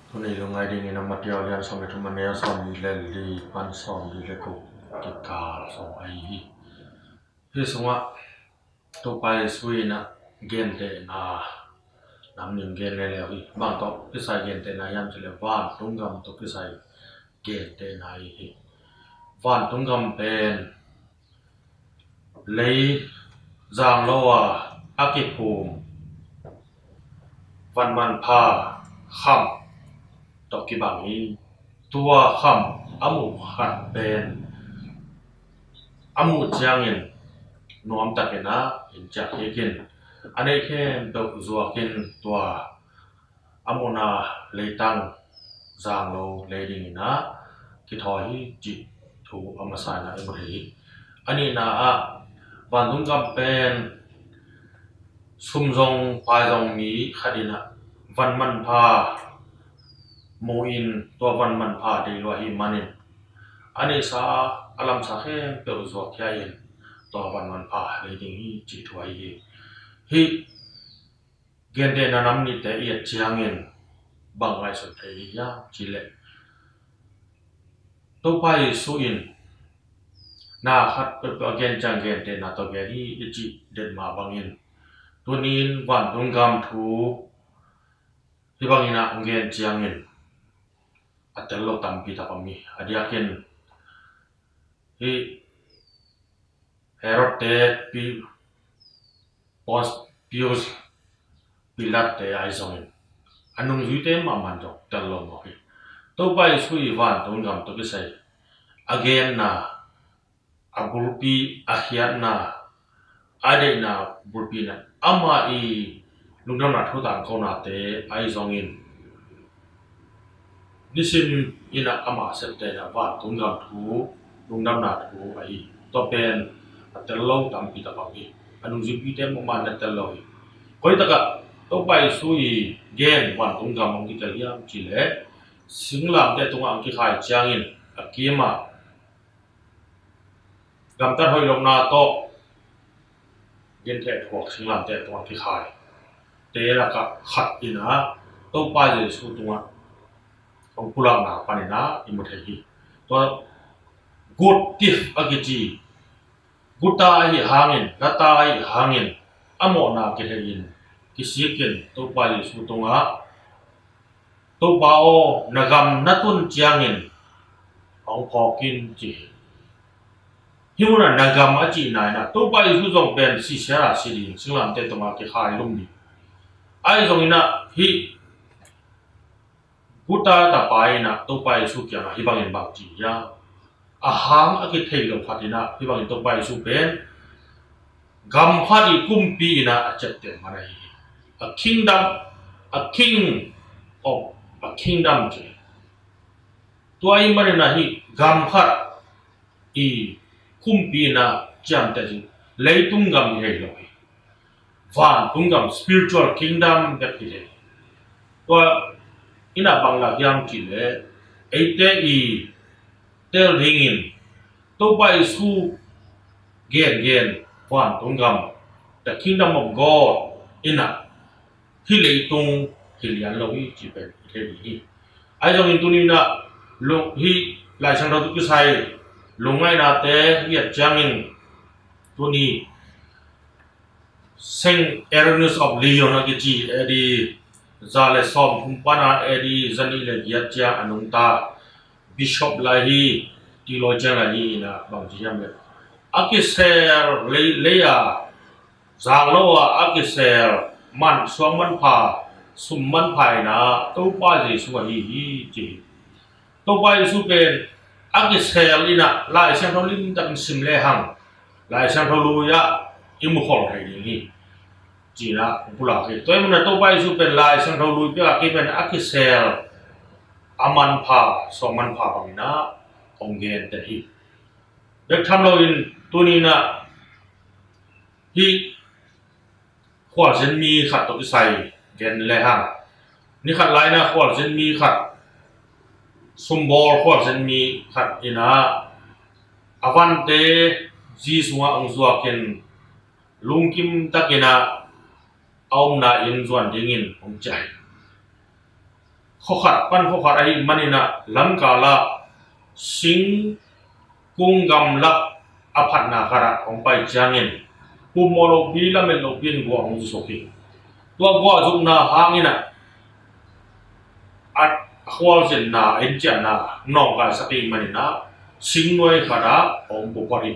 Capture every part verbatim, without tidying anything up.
Tuni lungngai dingin a Matthai lian sawm le thum, a neu sawm le li pan sawm le guk kikal sawm ahi hi. Hih sungah Topa Jesu in a gentehna nam nih gen lel hi. Bang tawh kisai gentehna hiam cih leh vantung gam tawh kisai gentehna ahi hi. Vantung gam pen lei zang lo a a kiphum van manpha kham tawh kibang hi. Tua kham a muh khat pen a muh ciangin nuamtakin a in ciah kik in, a neih khempeuh zuakin tua a muhna leitang zang lo lei dingin a kithawi hi cih thu a masa in a i mu thei hi. A nihna ah vantung gam pen sum zong pai zong mi khat in a van manpha mu in tua van manpha deih lua ahih manin a neihsa a lamsa khempeuh zuak khia in tua van manpha lei ding hi cih thu ahi hi. Hih gentehna nam nihte i et ciangin bang ngaihsun thei hiam cih leh Topa Jesu in na khat peuhpeuh a gen ciang gentehna tawh gen hi i cih det mah bangin tuni in vantung gam thu hih bangin a gen ciangin a tel lo tampi tak om hi. A diakin hih Herod te, Pi-, Pons-, Pius Pilat te ahi zongin a nungzuite mahmah zong tel lo mawk hi. Topa Jesu i vantung gam tawh kisai a genna, a bulpi, a khiatna, a deihna bulpi in a amah i lungdamna thu tangkonate ahi zongin nisim in a amah septe in a vantung gam thu, lungdamna thu ahi. Tua pen a tel lo tampi tak om hi. A nungzuipite mahmah in a tel lo hi. Koi takah Topa Jesu i gen vantung gam hong kitel hiam cih leh singlamteh tungah hong kikhai ciangin a kimah gamtat hoih lohna tawh genthei thuak singlamteh tungah kikhai te lakah khat in a Topa Jesu tungah hong pulakna panin a i mu thei hi. Tua good thief a kici, guta ahi hangin, lata ahi hangin a mawhna kithei in kisikin Topa Jesu tungah Topa aw, na gam na tun ciangin hong phawk in ci hi. Hih munah na gam a cihna in a Topa Jesu zong pen sisial a si ding, singlamteh tungah kikhai lum ding. Ahi zongin a hih guta tapa in a Topa Jesu kiangah hih bangin bang ci hiam? A hang a kithei lo khat in a hih bangin Topa Jesu pen gam khat i kumpi in a a ciapteh man ahi hi. A kingdom, a king of a kingdom ci. Tua ahih manin a hih gam khat i kumpi in a ciamteh hi. Leitung gam hi thei lo hi. Vantung gam, spiritual kingdom bek hi thei. Tua in a bang lak hiam cih leh eite i tel dingin Topa Jesu gengen vantung gam, the kingdom of God in a hih leitung hi lian lo hi cih pen i thei ding hi. Ahi zongin tuni in a lung, hih Lai Siangtho tawh kisai lungngainate i et ciangin tuni Saint Irenaeus of Lyon a kici A D za le sawmthum pan a A D zanih le giat ciang a nungta bishop lai hi, theologian lai hi in a bang ci hiam leh a kisel lei, lei a zang lo a a kisel man, suang manpha, sum manpha in a Topa Jesu ahi hi ci hi. Topa Jesu pen a kisel in a Lai Siangtho limtakin sim lehang Lai Siangtho lui ah i mu khol thei ding hi. Ci in a hong pulak hi. Tua ahih manin a Topa Jesu pen Lai Siangtho lui pek a kei pen a kisel, a manpha, suang manpha bangin a hong genteh hi. Bek tham loin tuni in a hih khualzin mi khat tawh kisai gen lehang, ni khat lai in a khualzin mi khat, sumbawl khualzin mi khat in a a vante zi sungah hong zuakin lungkim takin a a omna inn zuan dingin hong ciah hi. khuakhat pan khuakhat ahih manin ah lamkal ah singkung gamlak a phatna khat ah hong pai ciangin, pum mawh lopi, lamet lopi in guah hong zusuk hi. Tua guah zukna hangin ah a khualzinna, a encianna nawngkaisak ahih manin ah singnuai khat ah hong puphot hi.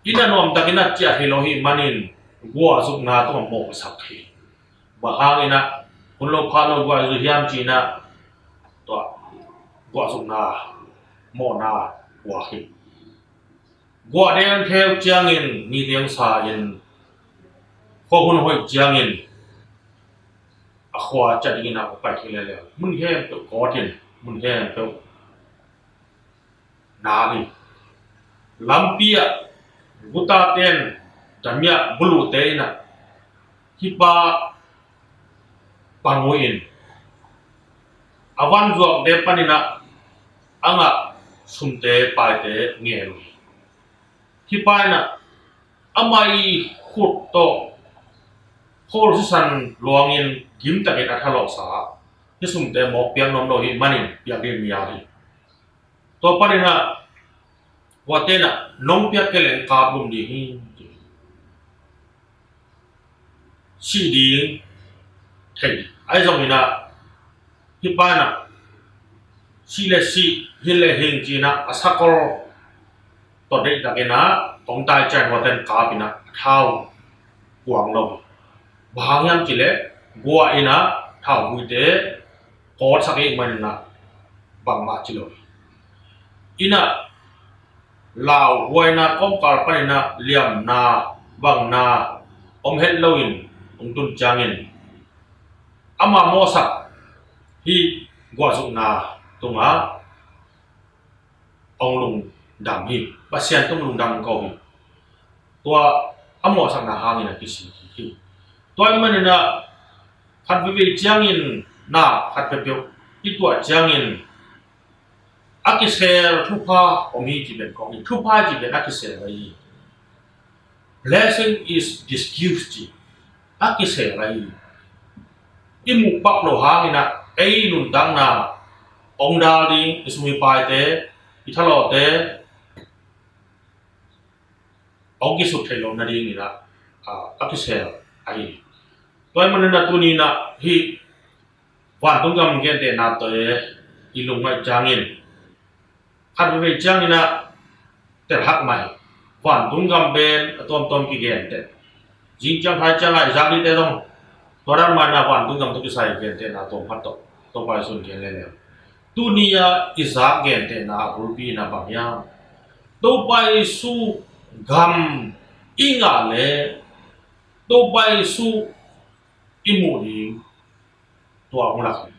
Inn ah nuamtakin a ciah thei lo ahih manin guah zukna tungah mawhsak hi. Bang hangin ah hun lo pha lo guah zu hiam ci-in ah tua guah zukna mawhna puak hi. Guah deng theu ciangin ni deng sa-in, khua hun hoih ciangin a khua ciah dingin ah pai thei lel. Mun khempeuh kawt in, mun khempeuh na hi. Lampi ah guta ten, damiah buluhte in ah hih pa pang uh in, a van zuakte panin ah a ngah sumte paite ngen uh hi. Hih pa in ah amah i khut tawh khawl sisan luangin gimtakin a thalawhsa hih sumte mawk piak nuam lo ahih manin piak ding mial hi. Tua panin ah guahte in ah nong piak kei leh kap lum ding hi, sih ding thei. Ahi zongin ah hih pa in ah sih le sih, hing le hing ci-in ah a sakol tawh deihtakin ah hong tai ciang guahte in kap in ah a thau kuang lo. Bang hang hiam cih leh guah in ah thauvuite kawtsak ahih manin ah bangmah ci lo. Inn ah lauhuaina kawmkal panin ah liamna bangna om het loin hong tun ciangin ama mawhsak hih guah zukna tungah hong lungdam hi. Pasian tung lungdam ko hi. Tua a mawhsakna hangin a kisi hi. Tua ahih manin ah khat veivei ciangin na khat peuhpeuh i tuah ciangin a kisel thupha om hi ci pen kong hi. Thupha ci pen a kisel ahi hi. Blessing is discussed ci. A kisel ahi hi. I muh pak loh hangin ah ei nuntakna hong dal ding, i sum i paite, i thalawhte hong kisut theih loh nadingin ah a kisel ahi hi. Tua ahih manin ah tuni-in ah hih vantung gam gentehna tawh i lungngaih ciangin khat veivei ciangin ah telhak mai. Vantung gam pen a tuamtuam kigenteh. Zing ciang hai ciang ah i zak dite zong tua dan mah in ah vantung gam tawh kisai gentehna tuam khat tawh Topa Jesu in gen lel hi. Tuni-a i zak gentehna a bulpi in ah bang hiam? Topa Jesu gam i ngah leh Topa Jesu i muh ding tua hong lak hi.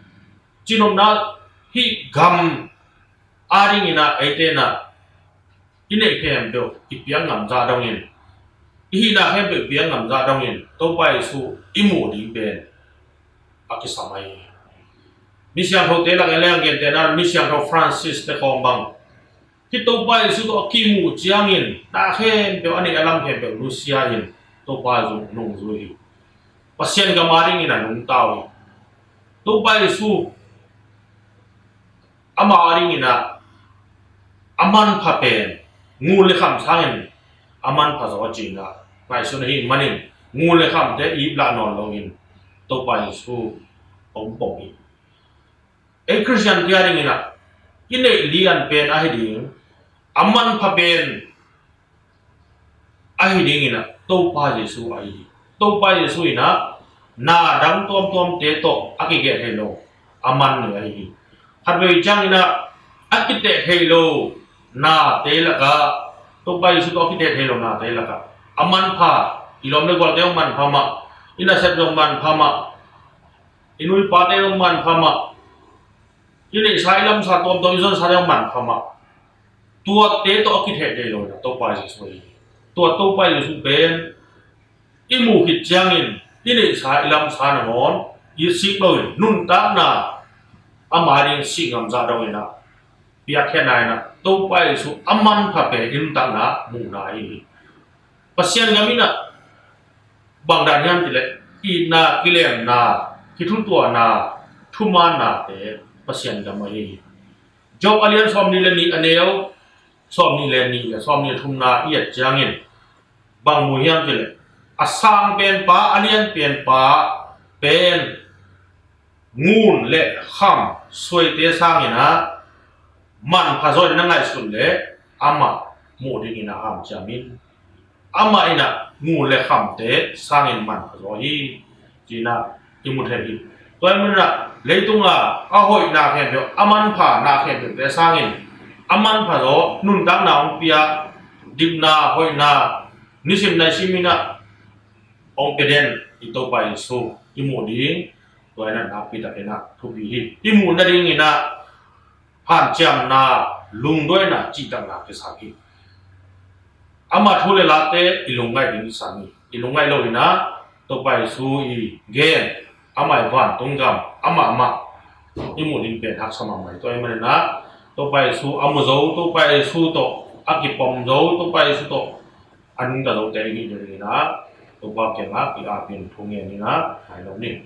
Cinopna, hih gam adingin ah eite in ah i neih khempeuh i piak ngam zah dongin, i hihna khempeuh i piak ngam zah dongin Topa Jesu i muh ding pen a kisam ahi hi. Mi siangthote lak en leng gentehna, mi siangtho Francis te khawng bang hih Topa Jesu tawh a kimuh ciangin na khempeuh a neih a lam khempeuh nusia in Topa Jesu nungzui hi. Pasian gam adingin a nungta uh hi. Topa Jesu ama adingin ah a manpha pen ngun le kham sangin a manpha zaw a ci-in ah ngaihsun ahih manin ngun le khamte ip lah nawn loin Topa Jesu hong pom hi. Ei Khristian te adingin ah i neih lian pen ahi ding, a manpha pen ahi dingin ah Topa Jesu ahi hi. Topa Jesu in ah na dang tuamtuamte tawh a kigelh thei lo a man ni ahi hi. Khatvei ciangin ah a kiteh thei lo nate lakah, Topa Jesu tawh a kiteh thei lo nate lakah a manpha, i lawm le gualte hong manpha mah, i nasep zong manpha mah, i nu i pate hong manpha mah, i neihsa i lamsa tuamtuam i zonsate hong manpha mah. Tuate tawh a kitheh thei lo in ah Topa Jesu ahi hi. Tua Topa Jesu pen i muh khit ciangin i neihsa i lamsa nangawn i sik loin nuntakna ama ding sih ngam zah dongin ah piakkhiatna in ah Topa Jesu a manpha pen i nuntakna muhna ahi hi. Pasian gam in ah bang dan hiam cih leh itna, kilemna, kithutuahna, thumaannate Pasian gam ahi hi. Job a lian sawmnih le nih a neu sawmnih le nih le sawmnih le thumna i et ciangin bang mu hiam cih leh, a sang penpa, a lian penpa pen ngun le kham suaite sangin ah manpha zaw in na ngaihsun leh amah muh dingin ah hanciam in. Amah in ah ngun le khamte sangin manpha zaw hi, ci-in ah i mu thei hi. Tua ahih manin ah leitunga a hoihna khempeuh, a manphana khempeuhte sangin a manpha zaw, nuntakna hong pia, dikna, hoihna, nisim naisim in ah hong pia den i Topa Jesu i muh ding, tua in ah nakpi takin ah thupi hi. I muh nadingin ah hanciamna, lungduaina, cihtakna kisam hi. Ama thu le late i lungngaih ding kisam hi. I lungngaih lo in ah Topa Jesu i gen, ama i vantung gam, amah amah i muh ding pen haksa mahmah hi. Tua ahih manin ah Topa Jesu a mu zo, Topa Jesu tawh a kipom zo, Topa Jesu tawh a nungta zote i hih dingin ah Topa kiangah i apin thu ngen in ah ngai lo ni.